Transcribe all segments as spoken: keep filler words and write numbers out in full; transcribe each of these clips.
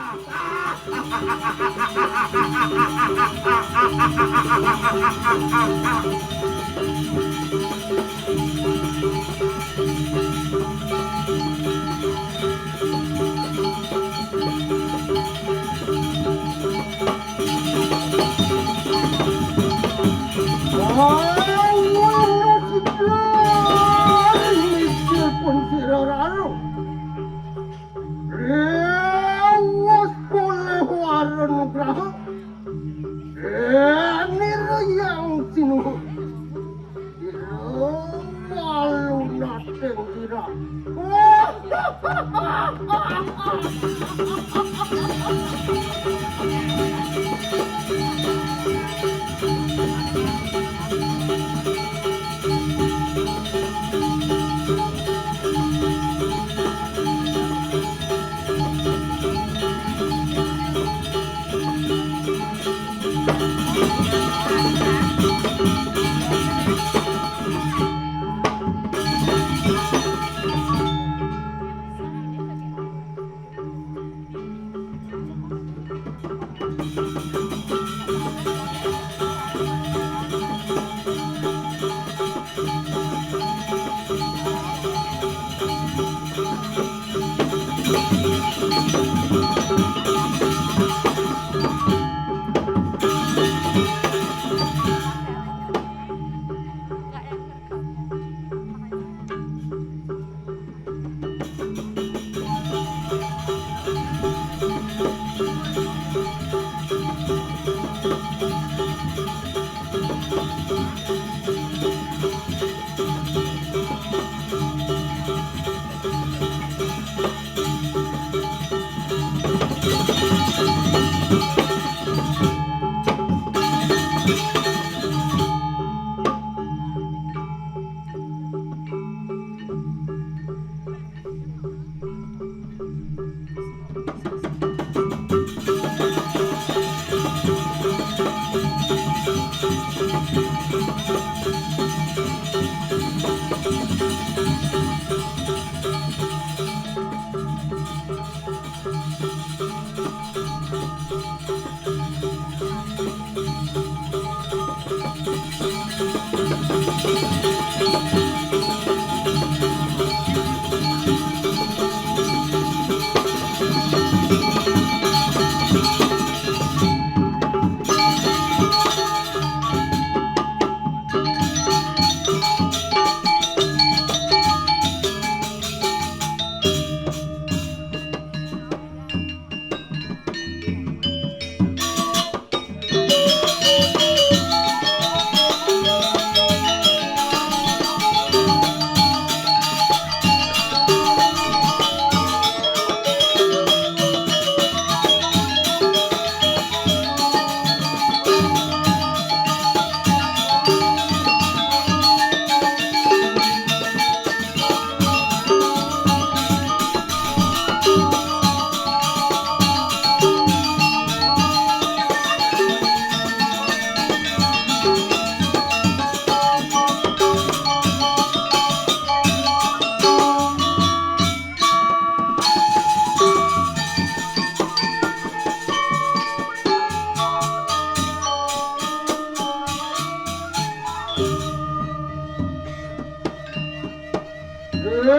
Awan na sidang mikir pun sira raro. Rewas poleh wara nugraha. Enira yang sinuhu. Ira malu nateng ira.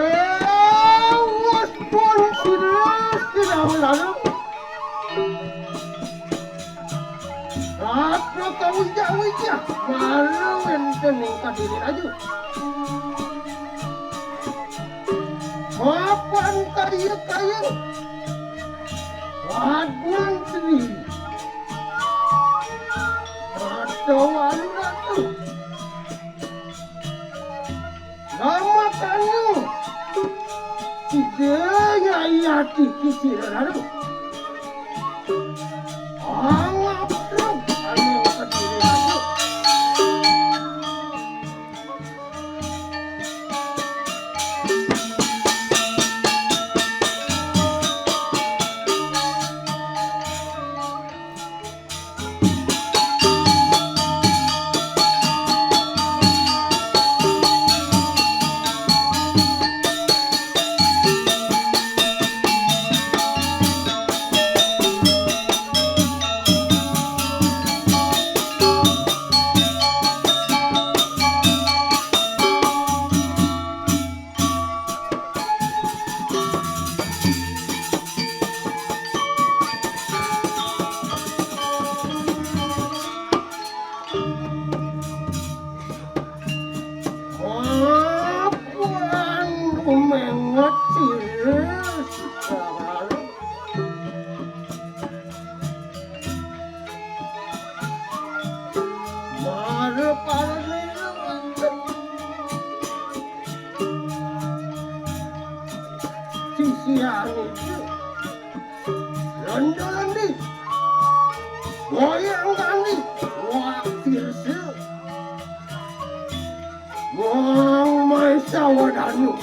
Ewas pon sira, sira lalu. Apa kau ijak-ijak? Malu enten kadiri aju. Mapan kaya-kaya. Adnan sendiri. Atau anu ratu. Lama tanu. Sidanya iya tiki sira lalu. Angap ruk. Anu kadiri aju. Andalandi, goyang gandi, wakil se, wang mai sawadanu.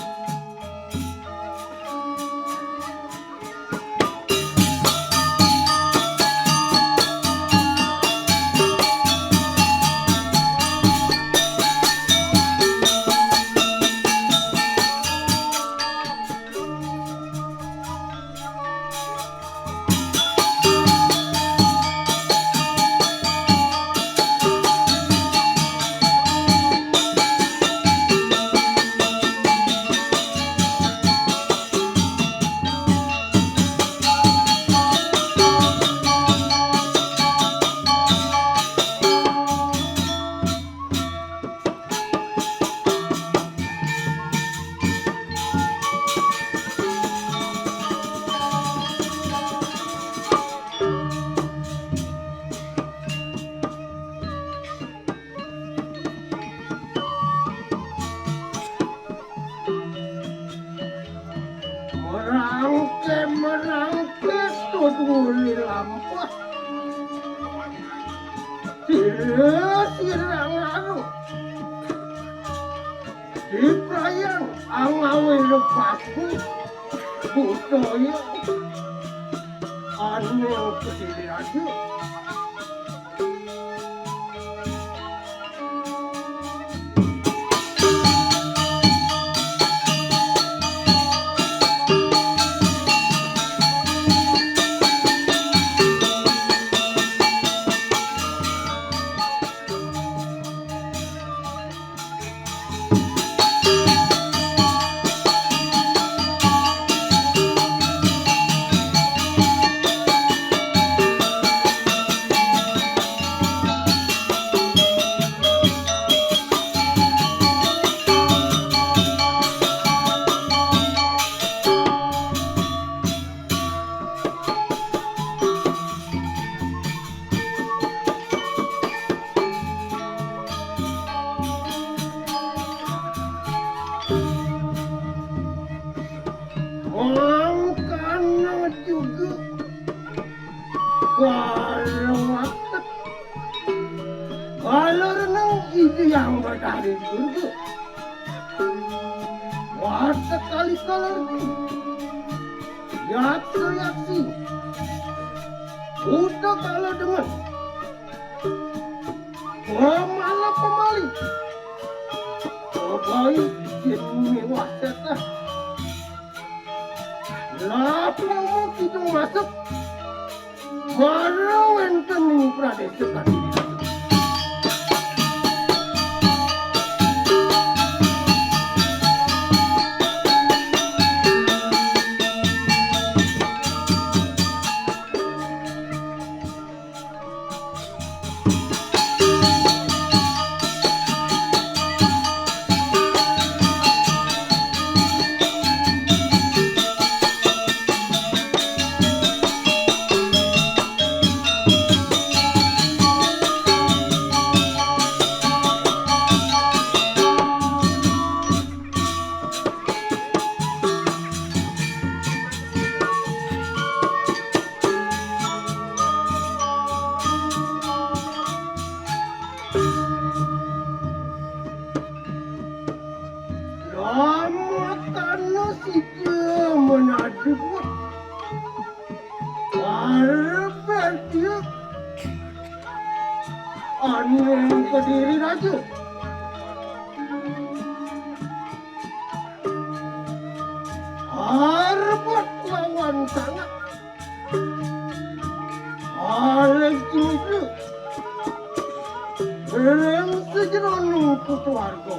Merangke, merangke, tutu lilampah. Sira, sira ngaruh. Di perayaan angawe lepasku, budaya aneng Kediri Raja. Mangkana juga kala watek, kala renang Ida Yang Batari Surga, watek kali kala reti, yaksa yaksi, kuda kala dengan, pemala pemali, pebaik jin mewah setah. Lapang mu kidung masuk, mara wenten ni pradesa kami. Lama tana sida menadep, para pertiuk aneng Kediri Raja. Arbet lawan tangan. Alai kini, bereng sejeronong ku keluarga.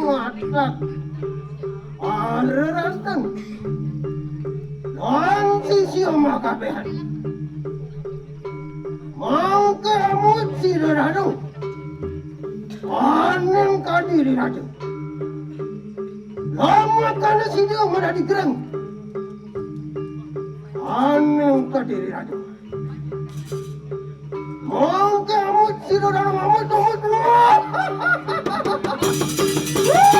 အတၢ် အရၢတၢ် လီၤစံစံအီၤမၤကပၤ မၤကဲအမူစံးဒီးတၢ်ဒိၣ် အန့ၣ်ကဒံးရ့ၣ်တၢ်ဒိၣ် လီၤမၤကန့ၣ်စံးဒိၣ်မၤတၢ်ဒ်ကြၢး အန့ၣ်ကဒံးရ့ၣ်တၢ်ဒိၣ် မၤကဲအမူစံးဒီးတၢ်ဒိၣ် မၤမူတမူတမူ